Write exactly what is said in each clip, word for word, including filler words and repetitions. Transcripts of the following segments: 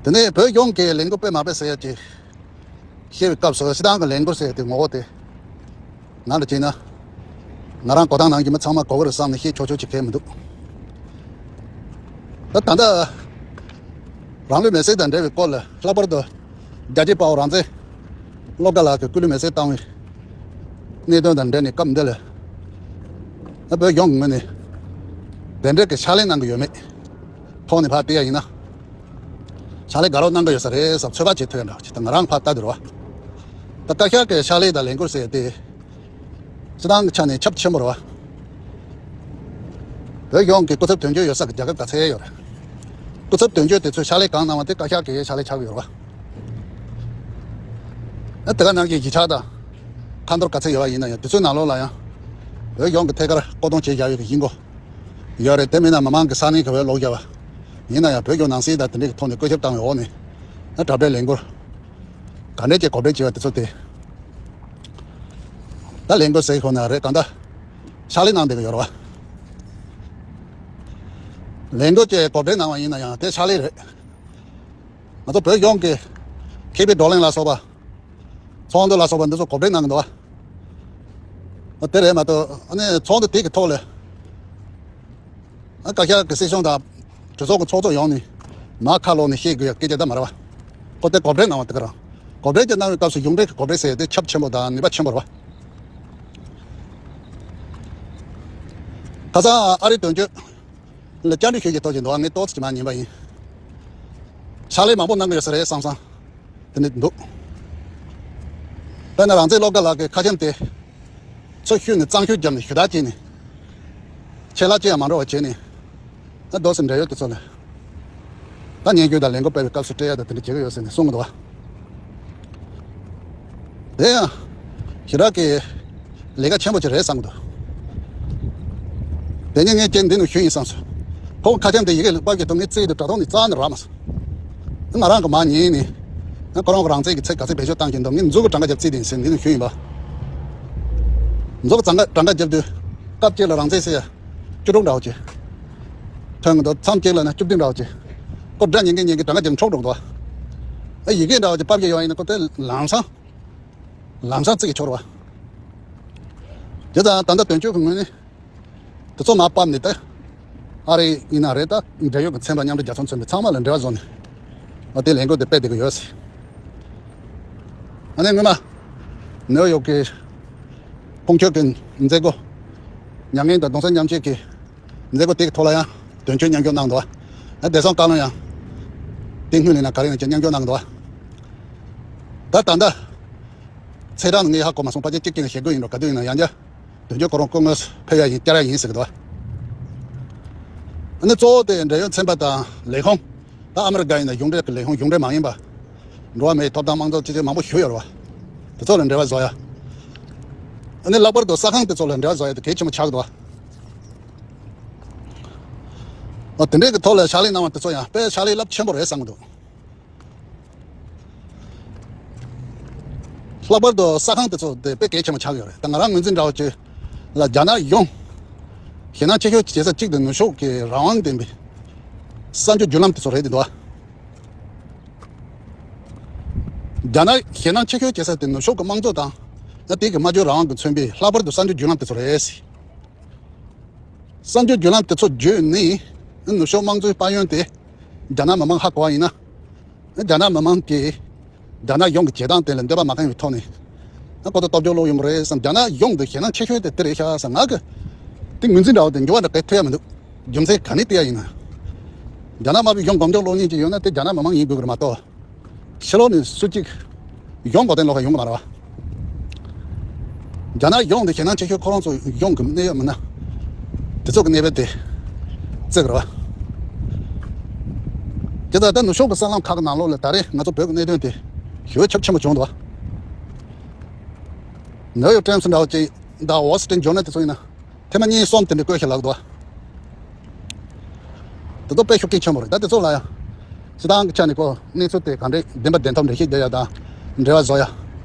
དེ་ནས་བོད་གཞུང་གི་ལས་འགུལ་སྤེལ་མ་སྤེལ་ཟེར་ཡ་ཅིག་བཤད་པའི་སྐབས་སུ་སྤྱིར་བཏང་གི་ལས་འགུལ་ཟེར་ཡ་དེ་ངོ་བོ་དེ་ང་ལ་བྱས་ན། ང་རང་གོ་སྟངས་ནང་གི་མི་ཚང་མ་གོ་གི་རེད་བསམ་ནས་བཤད་ཆོག་ཆོག་ཅིག་གང་ཡང་མི་འདུག་ད་ད་ལྟ་རང་ལུས་མེར་སྲེག་དང་འབྲེལ་བའི་སྐོར་ལ། ལྷག་པར་དུ་རྒྱལ་གཅེས་དཔའ་བོ་རང་བཙན་བློ་དགའ་ལགས་ཀྱིས་སྐུ་ལུས་མེར་སྲེག་བཏང་བའི་གནད་དོན་དང་འབྲེལ་ནས་སྐབས་འདི་ལ་ཨ་བོད་གཞུང་གི་ངོས་ནས་དེ་འབྲེལ་གྱི་ཕྱག་ལས་གནང་གི་ཡོད་མེད་ཐོག་ནས་ཕར་བལྟས་ཡ་ཡིན་ན། ཕྱག་ལས་དགའ་རབ་གནང་གི་ཡོད་ས་རེད་བསམ་ཚོད་དཔག་བྱེད་ཐུབ་ཡ་འདྲ་བ་ཅིག་ད་ང་རང་ཕར་ལྟ་དུས་རེད་བ། ད་བཀའ་ཤག་གི་ཕྱག་ལས་དང་ལས་འགུལ་ཟེར་ཡ་དེ། སྤྱིར་བཏང་གི་ཆ་ནས་ཁྱབ་ཆེན་པོ་རེད་བ། བོད་གཞུང་གི་སྐུ་ཚབ་དོན་གཅོད་ཡོད་ས་གི་རྒྱལ་ཁབ་ག་ཚད་ཡོད་རེད། སྐུ་ཚབ་དོན་གཅོད་དེ་ཚོས་ཕྱག་ལས་གང་གནང་བ་དེ་བཀའ་ཤག་གི་ཕྱག་ལས་ཆགས་ཀྱི་ཡོད་རེད་བ། ཨ་དེ་ག་ནང་བཞིན་གཞིས་ཆགས་དང་། ཁ་འཐོར་ག་ཚད་ཡོད་པ་ཡིན་ན་ཡང་དེ་ཚོའི་ནང་ལོགས་ལ་ཡང་། བོད་གཞུང་གི་ཐད་ཀར་བསྐོ་གཏོང་བྱས་བཞག་ཡོད་པའི་ཡིན་གོ། ཡོད་རེད། དེ་མིན་ན་མི་མང་གི་ས་གནས་ག་བའི་ལོག་བཞག་པ། ཡིན་ན་ཡང་བོད་གཞུང་ནང་སྲིད་དང་དེ་འདྲའི་གི་ཐོག་ནས་བཀོད་ཁྱབ་བཏང་བའི་འོག་ནས། ཨ་གྲ་སྒྲིག་ལས་འགུལ། ག་འདྲས་ཀྱི་གོ་སྒྲིག་བྱས་པ་དེ་ཚོ་དེ། ད་ལས་འགུལ་ཟེར་ཁོ་ན་རེད་གང་ལྟར། ཕྱག་ལས་གནང་བསྡད་ཀྱི་ཡོད་རེད་བ། ལས་འགུལ་གྱི་གོ་སྒྲིག་གནང་བ་ཡིན་ན་ཡང་དེ་ཕྱག་ལས་རེད། ང་ཚོ་བོད་གཞུང་གི་མཁས་པའི་བགྲོ་གླེང་ལ་སོགས་པ། ཚོགས་འདུ་ལ་སོགས་པ་འདི་ཚོ་གོ་སྒྲིག་གནང་གི་འདུག་བ། དེ་རེད་མ་གཏོགས་ཨ་ནི་ཚོགས་འདུ་དེ་གི་ཐོག་ལ། ཨ་བཀའ་ཤག་གི་སྲིད་གཞུང་དང་གྲོས་ཚོགས་ཀྱི་ཚོགས་གཙོ་ཡོང་ནས་མར་ཁ་ལོག་ནས་བཤད་དགོས་ཡ་སྐད་ཆ་ད་མ་རེད་བ། ཁོ་དེ་གོ་སྒྲིག་གནང་བ་དེ་ག་རང་། གོ་སྒྲིག་ཅིག་གནང་བའི་སྐབས་སུ་གཞུང་འབྲེལ་གྱི་གོ་སྒྲིག་ཟེར་ཡ་དེ་ཁྱབ་ཆེན་པོ་དང་ནུས་པ་ཆེན་པོ་རེད་བ། ཁ་སང་ཨ་རིའི་དོན་གཅོད་ལ་བཅར་འདྲི་ཞུས་ཀྱི་ཐོག་ཅིག་འདུག་བ། ངས་ཏོག་ཙམ་ཅིག་མར་ཉན་པ་ཡིན། ཕྱག་ལས་མང་པོ་གནང་གི་ཡོད་ས་རེད་བསམ་བསམ། དེ་ནི་འདུག་དཔེར་ན་རང་བཙན་བློ་དགའ་ལགས་ཀྱིས་ཁ་ཆེམས་དེ་ཚུར་བཤུས་ནས་གཙང་བཤུས་བརྒྱབ་ནས་ཞུ་དག་བྱས་ནས། ཆད་ལྷག་ཅི་ཡང་མ་འགྲོ་བ་བྱས་ནས། ད་འདུག་སེ་འབྲེལ་ཡོད་དེ་ཚོ་ལ། ད་སྙན་ཞུ་དང་ལས་འགུལ་སྤེལ་བའི་སྐབས་སུ་སྤྲད་ཡ་དང་དེ་འདྲ་བྱེད་ཀྱི་ཡོད་ཟེར་ནས་གསུང་གི་འདུག་བ། དེ་ཡང་། ཞེ་དྲག་གི་ལས་ཀ་ཆེན་པོ་ཅིག་རེད་བསམ་གྱི་འདུག་དེ་ནས་ངས་ཁྱེད་འདི་ནས་ཞུས་ཡིན་བསམ་སོང་། ཁོང་ཁ་ཆེམས་དེ་ཡི་གེ་ལ་ཕབ་ཀྱི་འདུག་ངས་བརྩིས་དུས་དྲ་ཐོག་ནས་རྩ་ནས་རག་མ་སོང་། ང་རང་གི་མར་ཉན་ནས། ཁོ་རང་གི་རང་བཙན་གྱི་ཚད་ག་ཚད་བེད་སྤྱོད་བཏང་གི་འདུག་ངས་མཛུབ་གུ་གྲངས་ཀ་རྒྱབ་བརྩིས་དེ་ཡིན་ཟེར་འདི་ནས་ཞུས་ཡིན་པ། མཛུབ་གུ་གྲངས་ཀ་རྒྱབ་དུས། སྐབས་གཅིག་ལ་རང་བཙན་ཟེར་ཡ། བཅུ་དྲུག་འདྲ་བོ་ཅིག་ཐོན་གྱི་འདུག་མཚམས་གཅིག་ལ་ནི་བཅུ་བདུན་འདྲ་བོ་ཅིག་ཁོ་སྒྲ་ཉན་གྱིན་ཉན་གྱིན་གྲངས་ཀ་རྒྱབ་འཕྲོག་འགྲོ་འདུག་ཨ་ཡི་གེ་འདྲ་བོ་ཅིག་ཕབ་ཀྱི་ཡོད་ཡིན་ན་ཁོ་དེ་ལམ་སང་། ལམ་སང་བརྩི་གི་ཆོག་རེད་བ། དེ་ཙང་ད་ལྟ་དོན་གཅོད་ཀྱི་ངོས་ནས། དེ་ཚོ་མར་ཕབ་ནས་ད། ཨ་རི་ཡིན་ན་རེད་ད་འབྲེལ་ཡོད་ཀྱི་ཚན་པ་མཉམ་འབྲེལ་རྒྱལ་ཚོགས་མཚོན་པའི་ཚང་མ་ལ་འབྲེལ་བ་བཟོ་ནས། ཨ་དེ་ལས་འགུལ་དེ་སྤེལ་བསྡད་ཀྱི་ཡོད་ཟེར། ཨ་ནི་སྔོན་མ། ནེའུ་ཡོག་གི། ཁོང་ཆོས་ཀྱི་མཛད་སྒོ། མྱ་ངན་དང་གདུང་སེམས་མཉམ་སྐྱེད་ཀྱི། མཛད་སྒོ་དེ་གི་ཐོག་ལ་ཡང་དོན་གཅོད་མཉམ་ཞུགས་གནང་འདུག་ཨ་བདེ་སྲུང་བཀའ་བློན་ཡང་། དེ་སྔོན་ལ་ཡིན་ན་ག་རེ་ཡིན་ན་ཅིག་མཉམ་ཞུགས་གནང་འདུག་ད་ད་ལྟ། ཚེས་གྲངས་ངས་ཧ་གོ་མ་སོང་། ཕལ་ཆེར་གཅིག་གཅིག་ནས་ཞེ་དགུ་ཡིན་འགྲོ། ག་དུས་ཡིན་ན་ཡང་བསྐྱར་དོན་གཅོད་ཁོ་རང་སྐུ་དངོས་སུ་ཕེབས་ཡ་ཡིན་བསྐྱར་ཡ་ཡིན་ཟེར་གི་འདུག་ཨ་ནི་གཙོ་བོ་དེ་འབྲེལ་ཡོད་ཚན་པ་དང་ལས་ཁུངས། ད་ཨ་མི་རི་ཀ་ཡིན་ན་གཞུང་འབྲེལ་གྱི་ལས་ཁུངས། གཞུང་འབྲེལ་མ་ཡིན་པ། འགྲོ་བ་མིའི་ཐོབ་ཐང་དམངས་གཙོ་ཅི་ཅི་མང་པོ་ཞིག་ཡོད་རེད་བ། དེ་ཚོ་ལ་འབྲེལ་བ་བཟོ་ཡ། ཨ་ནི་ལྷག་པར་དུ་གསར་ཁང་དེ་ཚོ་ལ་འབྲེལ་བ་བཟོ་ཡ་དེ་གལ་ཆེན་པོ་ཆགས་འདུག་བ། ཨ་དེ་འདྲའི་གི་ཐོག་ལ་ཕྱག་ལས་གནང་བ་དེ་ཚོ་ཡང་དཔེ་ཕྱག་ལས་རླབས་ཆེན་པོ་རེད་བསམ་གི་འདུག་ལྷག་པར་དུ་གསར་ཁང་དེ་ཚོ་དེ་དཔེ་གལ་ཆེན་པོ་ཆགས་ཡོད་རེད། ད་ང་རང་ངོས་འཛིན་འདྲ་བོ་ཅིག་ལ་རྒྱ་ནག་གཞུང་ཞེད་སྣང་ཆེ་ཤོས་བྱེད་ས་གཅིག་དེ་ནུབ་ཕྱོགས་ཀྱི་རང་དབང་ལྡན་པའི་གསར་འགྱུར་བརྒྱུད་ལམ་དེ་ཚོ་རེད་དེ་འདུག་རྒྱ་ནག་ཞེད་སྣང་ཆེ་ཤོས་བྱེད་ས་དེ་ནུབ་ཕྱོགས་ཀྱི་དམངས་གཙོ་དང་། ཡང་དེ་གི་སྨྲ་བརྗོད་རང་དབང་གིས་མཚོན་པའི་ལྷག་པར་དུ་གསར་འགྱུར་བརྒྱུད་ལམ་དེ་ཚོ་རེད། གསར་འགྱུར་བརྒྱུད་ལམ་དེ་ཚོ་བརྒྱུད་ནས་ནུབ་ཕྱོགས་དམངས་གཙོའི་དཔལ་ཡོན་དེ་རྒྱ་ནག་མི་མང་ཧ་གོ་བ་ཡིན་ན། རྒྱ་ནག་མི་མང་གིས་རྒྱ་ནག་གཞུང་གི་བྱེད་སྟངས་དེ་ལ་འདོད་པ་མ་ཁེངས་པའི་ཐོག་ནས་ཨ་ཁོ་ཚོ་སྟོབས་འབྱོར་ལོག་ཡོང་གི་རེད་བསམ། རྒྱ་ནག་གཞུང་དེ་ཞེད་སྣང་ཆེ་ཤོས་དེ་དེ་རེད་ཤག་བསམ། ང་གི་དེ་ངོས་འཛིན་འདྲ་བོ་དེ་འགྱུར་བ་འདྲ་གས་ཐེབས་ཡ་མི་འདུག་རྒྱུ་མཚན་ག་ནས་བལྟས་ཡ་ཡིན་ན། རྒྱ་ནག་དམར་པོའི་གཞུང་སྟོབས་འབྱོར་ལོག་མཁན་ཅིག་ཡོད་ན་དེ་རྒྱ་ནག་མི་མང་ཡིན་དགོས་ཀྱི་རེད་མ་གཏོགས། ཕྱི་ལོགས་ནས་སུ་གཅིག་གཞུང་གོ་དོན་ལོག་ག་ཡོང་གི་མ་རེད་བ། རྒྱ་ནག་གཞུང་འདི་ཞེད་སྣང་ཆེ་ཤོས་ཁོ་རང་ཚོ་གཞུང་གི་གནད་ཡོད་མིན་ན། དེ་ཚོ་གི་གནད་དོན་དེ་བརྩི་གི་རེད་བ། དེ་ལྟར་ད་ནུབ་ཕྱོགས་ཀྱི་གསར་ལམ་ཁག་གི་ནང་ལོགས་ལ་ད་རེས་ང་ཚོ་བོད་ཀྱི་གནད་དོན་དེ་ཞེ་པོ་ཁྱབ་ཆེན་པོ་བྱུང་འདུག་བ། ནིའུ་ཡོག་ཊའིམ་སི་འདྲ་བོ་ཅིག་དང་ཝོ་སི་ཊོན་ཇོར་ནལ་དེ་ཚོ་ཡིན་ན། ཐེངས་མ་གཉིས་གསུམ་དེ་འདྲ་བཀོད་ཤག་ལབ་འདུག་དེ་ཚོ་དཔེ་ཤུགས་རྐྱེན་ཆེན་པོ་རེད། ད་དེ་ཚོ་ལ་ཡང་སྤྱིར་བཏང་གི་ཆ་ནས་ཁོ་གནས་ཚུལ་དེ་ག་འདྲས་བདེན་པ་བདེན་ཐབས་འགྲེལ་བཤད་རྒྱག་ཡ་དང་འབྲེལ་བ་བཟོ་ཡ།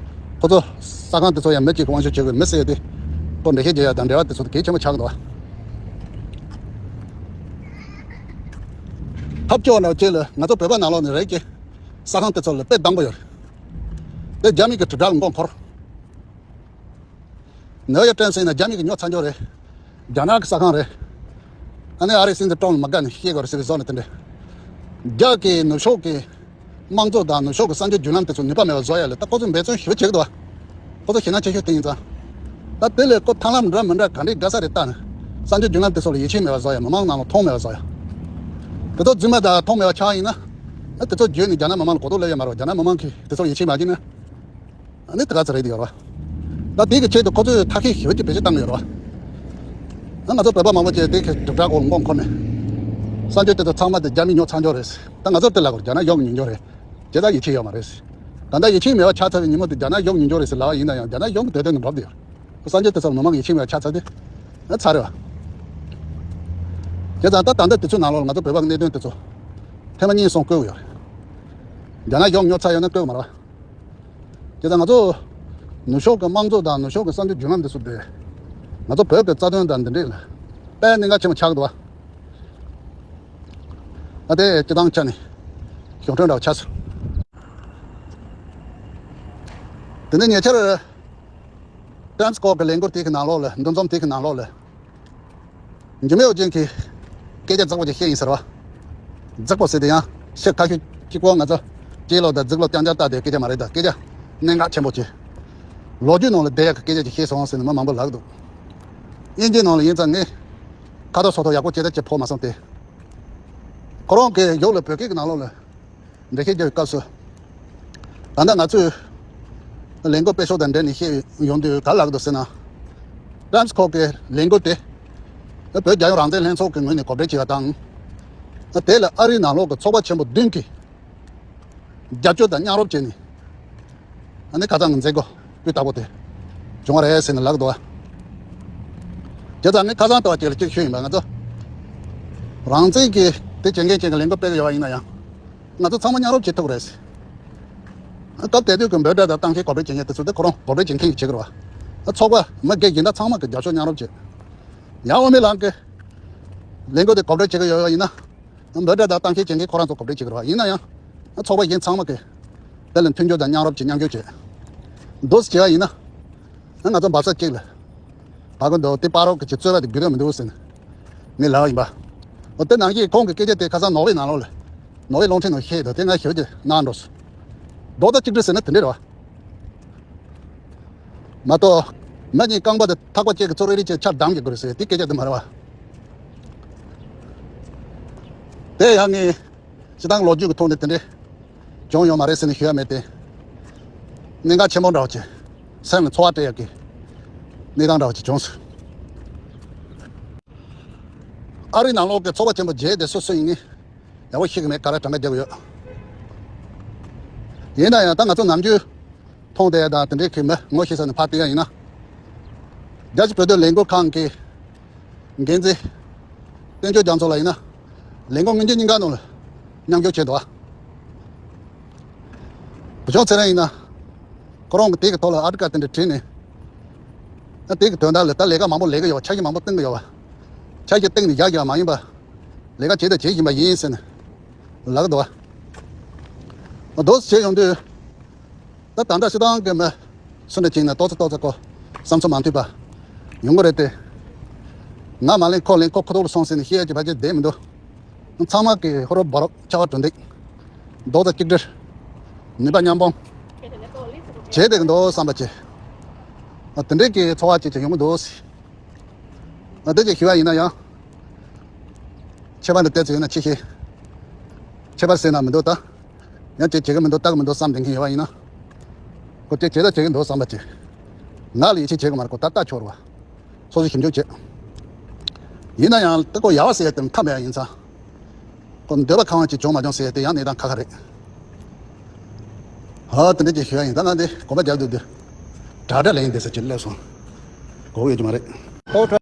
ཁོ་ཚོ་གསར་ཁང་དེ་ཚོ་ཡང་མི་གཅིག་གི་དབང་ཤུགས་བྱེད་དགོས་མི་ཟེར་ཡ་དེ་ཁོ་འགྲེལ་བཤད་རྒྱག་ཡ་དང་འབྲེལ་བ་དེ་ཚོ་དེ་གལ་ཆེན་པོ་ཆགས་འདུག་ཐབས་སྐྱོ་བ་ནང་བཅས་ལ་ང་ཚོ་བོད་པ་ནང་ལོགས་ནས་རེད་ཀྱི། ས་ཁང་དེ་ཚོ་ལ་དཔེ་དང་པོ་ཡོད་རེད། དེ་རྒྱ་མི་གི་དྲིལ་བསྒྲགས་མགོ་འཁོར། ནེའུ་ཡོག་ཊའིམ་སི་ཡིན་ན་རྒྱ་མི་གི་ཉོ་ཚར་འགྱོ་རེད། རྒྱ་ནག་གི་ས་ཁང་རེད། ཨ་ནི་ཨ་རི་སྲིད་འཛིན་ཀྲོམ་མ་དགའ་ནས་བཤད་དགོས་རེད་ཟེར་བའི་བཟོ་ནས་དེ་འདྲས། རྒྱ་གི་ནུབ་ཕྱོགས་ཀྱི་དམངས་གཙོ་དང་ནུབ་ཕྱོགས་ཀྱི་གསར་འགྱུར་བརྒྱུད་ལམ་དེ་ཚོ་ནུས་པ་མེད་པ་བཟོ་ཡ་ལ་ད་ཁོ་ཚོས་འབད་བརྩོན་ཞེ་པོ་བྱེད་ཀྱི་འདུག་བ། ཁོ་ཚོ་ཞེད་སྣང་ཆེ་ཤོས་དེ་ཡིན་ཙང་། ད་དེ་ལས་ཁོ་ཐབས་ལམ་འདྲ་མི་འདྲ་ག་འདྲས་དགའ་ས་རེ་བལྟས་ནས་གསར་འགྱུར་བརྒྱུད་ལམ་དེ་ཚོ་ལ་ཡིད་ཆེས་མེད་པ་བཟོ་ཡ། མི་མང་ནང་ལ་མཐོང་མེད་པ་བཟོ་ཡ། དེ་ཚོ་རྫུན་མ་དང་མཐོང་མེད་པ་ཆགས་ཡིན་ན། ཨ་དེ་ཚོ་བརྗོད་ནས་རྒྱ་ནག་མི་མང་ལ་གོ་རྟོགས་སླེབས་ཡ་མ་རེད་བ། རྒྱ་ནག་མི་མང་གིས་དེ་ཚོར་ཡིད་ཆེས་མ་བྱས་ན། ཨ་ནི་དེ་ག་ཚོད་རེད་དེ་ཡོད་རེད་བ། ད་དེ་གི་ཆེད་དུ་ཁོ་ཚོས་ཐབས་ཤེས་ཞེ་པོ་ཅིག་བེད་སྤྱོད་བཏང་གི་ཡོད་རེད་བ། ཨ་ང་ཚོ་བོད་པ་མང་པོ་ཅིག་དེ་གི་དྲིལ་བསྒྲགས་འོག་མགོ་འཁོར་ནས། གསར་འགྱུར་དེ་ཚོ་ཚང་མ་དེ་རྒྱ་མི་ཉོ་ཚར་འགྱོ་རེད། ད་ང་ཚོར་དེ་ལབ་དགོས་རེད། རྒྱ་ནག་གཞུང་གིས་ཉོ་འགྱོ་རེད། ཇི་ལྟར་ཡིད་ཆེས་ཡོད་མ་རེད། ད་ལྟ་ཡིད་ཆེས་མེད་པ་ཆགས་ཚར་བའི་ཉིན་མོ་དེ་རྒྱ་ནག་གཞུང་གིས་ཉོ་འགྱོ་རེད་ཟེར་ལབ་པ་ཡིན་ན་ཡང་རྒྱ་ནག་གཞུང་གི་འདོད་དོན་དེ་འགྲུབ་བསྡད་ཡོད་རེད། གསར་འགྱུར་དེ་ཚོར་མི་མང་ཡིད་ཆེས་མེད་པ་ཆགས་ཚར་དུས། ཨ་ཚར་རེད་བ། བྱས་ཙང་ད་ད་ལྟ་དུས་ཚོད་ནང་ལོགས་ལ་ང་ཚོ་བོད་པ་གི་གནད་དོན་དེ་ཚོ་ཐེངས་མ་གཉིས་གསུམ་བཀོད་ཡོད་རེད། རྒྱ་ནག་གཞུང་ཉོ་ཚར་ཡོད་ན་བཀོད་མ་རེད་བ། བྱས་ཙང་ང་ཚོ་ནུབ་ཕྱོགས་ཀྱི་དམངས་གཙོ་དང་ནུབ་ཕྱོགས་ཀྱི་གསར་འགྱུར་བརྒྱུད་ལམ་འདི་ཚོ་དེ་ང་ཚོ་བོད་ཀྱི་རྩ་དོན་དང་འདི་འདྲས་ལ་དཔེ་གནད་འགག་ཆེན་པོ་ཆགས་འདུག་བ། ད་དེ་སྤྱི་བཏང་ཆ་ནས་གཞུང་འབྲེལ་འདྲ་བ་ཆགས་སོང་། དེ་ནས་ཉེ་ཆར་ཊའིམ་སི་ཀོར་གྱི་ལས་འགུལ་དེ་གི་ནང་ལོགས་ལ། འདུ་འཛོམས་དེ་གི་ནང་ལོགས་ལ། འཇིགས་མེད་ཨོ་རྒྱན་གྱིས་སྐད་ཆ་རྫིག་པོ་ཅིག་བཤད་ཡིན་ཟེར་བ། རྫིག་པོ་ཟེར་དེ་ཡང་ཤེས་ཁ་ཤས་གཅིག་པོ་ང་ཚོ་སྐྱེས་ལོ་དང་རྫིག་ལོ་རྐྱང་རྐྱང་ལྟ་དེ་སྐད་ཆ་མ་རེད། ད་སྐད་ཆ་གནད་འགག་ཆེན་པོ་ཅིག་ལོ་རྒྱུས་ནང་ལ་བསྡད་ཡག་གི་སྐད་ཆ་ཅིག་བཤད་སོང་ཟེར་ནས་མི་མང་པོ་ལབ་འདུག་དབྱིན་ཇིའི་ནང་ལ་ཡིན་ཙང་ངས་ཁ་ཐོག་སོ་ཐོག་ཡག་པོ་ཇི་ལྟར་ཅིག་ཕོག་མ་སོང་སྟེ། ཁོ་རང་གིས་ཡོག་ལ་བོད་སྐད་ཀྱི་ནང་ལོགས་ལ་འགྲེལ་བཤད་རྒྱག་པའི་སྐབས་སུ། ད་ལྟ་ང་ཚོས་ལས་འགུལ་སྤེལ་ཕྱོགས་དང་འབྲེལ་ནས་བཤད་ཡོང་དུས་ག་ལབ་འདུག་ཟེར་ན། ཊའིམ་སི་ཀོར་གྱི་ལས་འགུལ་དེ་བོད་རྒྱལ་ཡོངས་རང་བཙན་ལྷན་ཚོགས་ཀྱི་ངོས་ནས་གོ་སྒྲིག་བྱས་པ་དང་། དེ་ལ་ཨ་རིའི་ནང་ལོགས་ཀྱི་ཚོགས་པ་ཆེན་པོ་བདུན་གྱིས་རྒྱབ་སྐྱོར་དང་མཉམ་རུབ་བྱས་ནས། ཨ་ནི་ཁ་སང་གི་མཛད་སྒོ་སྤུས་དག་པོ་དེ་བྱུང་བ་རེད་ཟེར་ནས་ལབ་འདུག་བ། བྱས་ཙང་ངས་ཁ་སང་ལྟ་བ་ཅིག་ལ་གཅིག་ཞུས་ཡིན་པ། ང་ཚོ་རང་བཙན་གྱི་དེ་བྱེད་མཁན་ཅིག་གི་ལས་འགུལ་སྤེལ་གྱི་ཡོད་པ་ཡིན་ན་ཡང་། ང་ཚོ་ཚང་མ་མཉམ་རུབ་བྱེད་ཐུབ་རེད། སྐབས་དེ་དུས་ཀྱི་འབོད་སྒྲ་དང་གཏམ་བཤད་གོ་སྒྲིག་བྱེད་མཁན་དེ་ཚོ་དེ་ཁོ་རང་གོ་སྒྲིག་བྱེད་མཁན་གྱིས་བྱེད་དགོས་རེད་བ། ཚོགས་པ་མི་སྒེར་གཞན་དག་ཚང་མ་གི་རྒྱབ་སྐྱོར་མཉམ་རུབ་བྱེད། ཡང་དབུ་མའི་ལམ་གྱི་ལས་འགུལ་དེ་གོ་སྒྲིག་བྱེད་ཀྱི་ཡོད་པ་ཡིན་ན། འབོད་སྒྲ་དང་གཏམ་བཤད་བྱེད་མཁན་ཁོ་རང་ཚོ་གོ་སྒྲིག་བྱེད་ཀྱི་རེད་བ། ཡིན་ན་ཡང་ཚོགས་པ་གཞན་ཚང་མ་གི་དེ་ལ་མཐུན་འགྱུར་དང་མཉམ་རུབ་ཀྱིས་མཉམ་སྐྱོད་བྱེད། འདུག་སེ་བྱས་པ་ཡིན་ན། ང་ཚོ་འབབ་ས་གཅིག་ལ་བབས་ཀྱི་འདུག་དེ་བར་རོགས་ཀྱི་རྩོད་པ་དེ་དགོས་དོན་མི་འདུག་ཟེར་ནས་ངས་ལབ་པ་ཡིན་པ། འོ་དེ་ནང་བཞིན་ཁོང་གི་སྐད་ཆ་དེ་ཁ་སང་ནོར་ཝེ་ནང་ལོགས་ལ། ནོར་ཝེ་རླུང་འཕྲིན་ནང་བཤད་འདུག་དེ་ང་ཞེ་པོ་ཅིག་སྣང་འགྲོ་སོང་། རྡོག་རྩ་གཅིག་སྒྲིལ་ཟེར་ན་དེ་འདྲ་རེད་བ། མ་གཏོགས། མི་གཉིས་རྐང་པ་དང་ཐག་པ་གཅིག་གི་ཚུར་རེ་རེ་བྱས་ཆ་བསྡམས་ཀྱི་དགོས་རེད་ཟེར་དེ་སྐད་ཆ་དེ་མ་རེད་བ། དེ་ཡང་ངས་སྤྱི་བཏང་ལོ་རྒྱུས་ཀྱི་ཐོག་ནས་དེ་འདྲས་བྱུང་ཡོད་མ་རེད་ཟེར་ནས་ཞུ་ཡ་མེད་དེ། གནད་འགག་ཆེན་པོ་འདྲ་བོ་ཅིག་སེམས་ལ་ཚོར་བ་སྤྲད་ཡག་གི་གནས་སྟངས་འདྲ་བོ་ཅིག་བྱུང་སོང་། ཨ་རིའི་ནང་ལོགས་ཀྱི་ཚོགས་པ་ཆེན་པོ་བརྒྱད་དེ་སུ་སུ་ཡིན་ངས་ཡག་པོ་ཤེས་ཀྱི་མེད། ག་རེ་གྲངས་ཀ་རྒྱག་གི་ཡོད། ཡིན་ན་ཡང་ད་ང་ཚོ་ནམ་རྒྱུན་མཐོང་བསྡད་ཡ་དང་དེ་འདྲའི་གི་མི་ངོ་ཤེས་ས་ནས་ཕར་བལྟས་ཡ་ཡིན་ན། རྒྱལ་སྤྱིའི་བོད་དོན་ལས་འགུལ་ཁང་གི་འགན་འཛིན་བསྟན་ཆོས་རྒྱ་མཚོ་ལགས་ཡིན་ན། ལས་འགུལ་སྔོན་རྗེས་ཉིན་འགའ་ནང་ལ་མཉམ་ཞུགས་བྱས་འདུག་ཨ། བུ་ཆུང་ཚེ་རིང་ཡིན་ན། ཁོ་རང་གིས་དེ་གི་ཐོག་ལ་ཨ་ཊི་ཀལ་དེ་འདྲ་བྲིས་ནས། ཨ་དེ་གི་དོན་དག་ལ་ད་ལས་ཀ་མང་པོ་ལས་ཀྱི་ཡོད་པ། འཆར་གཞི་མང་པོ་བཏིང་གི་ཡོད་པ། འཆར་གཞི་བཏིང་ནས་བཞག་རྒྱུ་མ་ཡིན་པ། ལས་ཀ་བྱེད་དང་བྱེད་བཞིན་པ་ཡིན་ཟེར་ནས་ལབ་ཀྱི་འདུག་ཨ། འདུག་སེ་བྱས་ཡོང་དུས། ད་ད་ལྟ་སྤྱི་བཏང་གི་མི་སུ་འདྲ་ཅིག་ནས་ཏོག་ཙམ་ཏོག་ཙམ་ཁོ་བསམ་ཚུལ་མ་མཐུན་པ་ཡོང་གི་རེད་དེ། ང་མ་ལེན་ཁོ་ལེན། ཁོ་ཁོ་ཐོག་ལ་སོང་ཟེར་ནས་བཤད་ཀྱི་བར་ཆད་བསྡད་མི་འདུག་ཚང་མ་གི་ཧུར་རོབ་འབད་རོབ་ཕྱར་བ་གྲུ་འདེགས། རྡོག་རྩ་གཅིག་སྒྲིལ། ནུས་པ་མཉམ་སྤུངས་བྱས་བསྡད་ཀྱི་འདུག་བསམ་པ་བྱས། ཨ་དེ་འདྲའི་གི་ཚོར་བ་ཅིག་ཅིག་ཡོང་གི་འདུག་ཨ་དེ་ཅིག་ཞུ་བ་ཡིན་ན་ཡང་། ཁྱད་པར་འདི་བལྟས་ཚེ་ཡོད་ན་ཅི་ཤེས། ཁྱད་པར་ཟེར་ན་མི་འདུག་ད། ཡང་ཅིག་བྱེད་ཀྱི་མི་འདུག་ལྟ་གི་མི་འདུག་བསམ་བསྡད་མཁན་ཡོད་པ་ཡིན་ན། ཁོ་ཅིག་བྱེད་ད་བྱེད་ཀྱི་འདུག་བསམ་པ་ཅིག་ང་ལ་ཡིད་ཆེས་བྱེད་ཀྱི་མ་རེད། ཁོ་ད་ལྟ་ཆོག་རེད་བ། སོ་སོས་ཞིབ་འཇུག་བྱེད། ཡིན་ན་ཡང་ད་ཁོ་ཡག་པ་ཟེར་ཡ་དེ་མཐའ་མེད་པ་ཡིན་ཙང་། ཁོ་འདོད་པ་ཁེངས་པ་ཅིག་བྱུང་མ་བྱུང་ཟེར་ཡ་དེ་ཡང་གནས་སྟངས་ཁ་ཁ་རེད། ཧ་དེ་འདྲ་ཅིག་ཞུ་ཡ་ཡིན། ད་ང་འདི་གོམ་པ་རྒྱག་སྡོད་དུས། དྲག་དྲག་ལན་འདི་ས་ཅིག་སླེབས་སོང་། གོ་ཡོད་ཀྱི་མ་རེད།